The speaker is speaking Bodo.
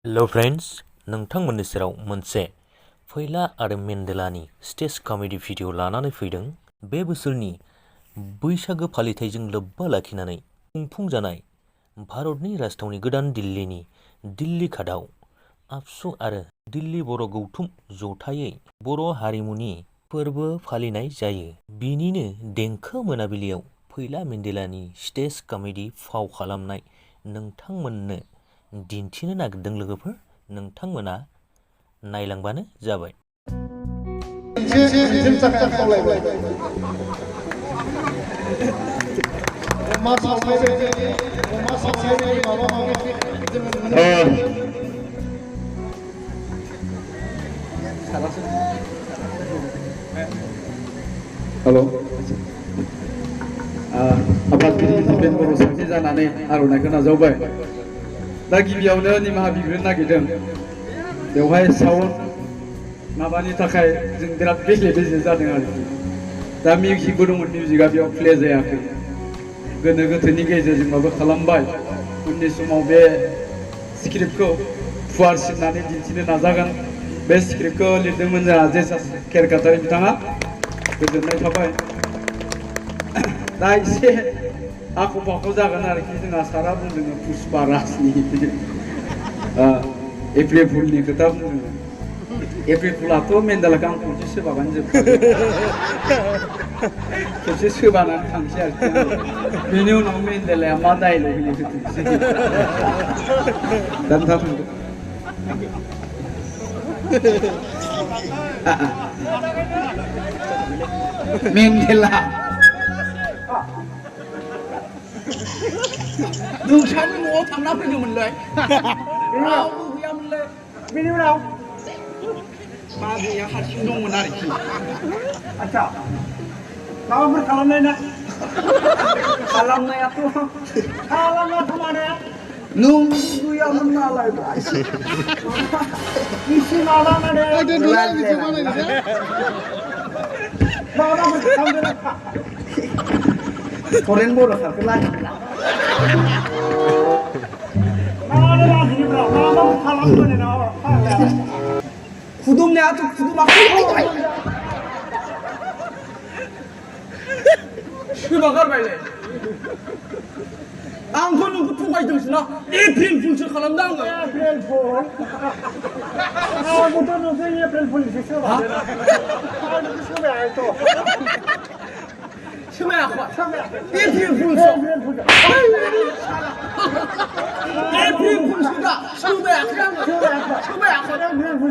हेलो फ्रेंड्स, नोंथांमोननि सेराव मोनसे फैला आरो मेन्डेलानि स्टेज कमेडि भिडिअ लानानै फैदों। बे बोसोरनि बैसागो फालिथायजों लोब्बा लाखिनानै खुंफुंजानाय भारतनि राजथावनि गोदान दिल्लीनि दिल्ली घाटआव आबसु आरो दिल्ली बर' गौथुम जथायै बर' हारिमुनि फोरबो फालिनाय जायो। बिनिनो देंखो मोनाबिलियाव फैला मेन्डेलानि स्टेज कमेडि फाव खालामनाय नोंथांमोननो दिन्थिनो नागिरदों लोगोफोर। नोंथांमोना नायलांबानो जाबाय। हेलो आफादगिरि जुबेन बर' सासे जानानै आर'नाइखौ नाजावबाय। दा गिबियावनो निमाहा बिग्रोनो नागिरदों। बेवहाय साउन्ड माबानि थाखाय जों बिराद बेले बेजे जादों आरोखि। दा मिउजिकबो दंमोन, मिउजिकआ बेयाव प्ले जायाखै। गोनो गोथोनि गेजेरजों माबा खालामबाय। उननि समाव बे स्क्रिप्टखौ फुवारसिननानै दिन्थिनो नाजागोन। बे स्क्रिप्टखौ लिरदोंमोन जोंहा जेसास केरकाटारि बिथाङा। गोजोननाय थाबाय। दा एसे आख' फाख' जागोन आरोखि। जोंहा सारा बुंदों पुष्पा राजनि एप्रिल फुलनि खोथा बुंदों। एप्रिल फुलाथ' मेन्डेलाखौ आं खनसे सोबाबानो जोबखागोन। खेबसे सोबानानै थांसै आरोखि। बेनि उनाव मेन्डेलाया मा डायलग होयो होथोंसै। दा नोंथाङा थांदो। मेन्डेला नोंसानि न'आव थांना फैदोंमोनलाय। रावबो गैयामोनलाय। बेनि उनाव बाजैया हारसिं दंमोन आरोखि। आच्छा, माबाफोर खालामनाय ना? खालामनायाथ' माने नों गैयामोन नालाय। इसे माबानानै फरेन बर' सारखौ लाजिला। खुदुमनायाथ' खुदुमाखै। सोरबा गारबायलै। आंथ' नोंखौ थगायदोंसो ना। एप्रिल फुलसो खालामदों आङो। April fool? आंबोथ' नोंखौ एप्रिल फुलसो सोबाय। सोबायाखैथ'। सोबायाखै? एप्रिल फुलसो। एप्रिल फुलसो दा। सोबायाखै आङो। सोबायाखै। एप्रिल फुल।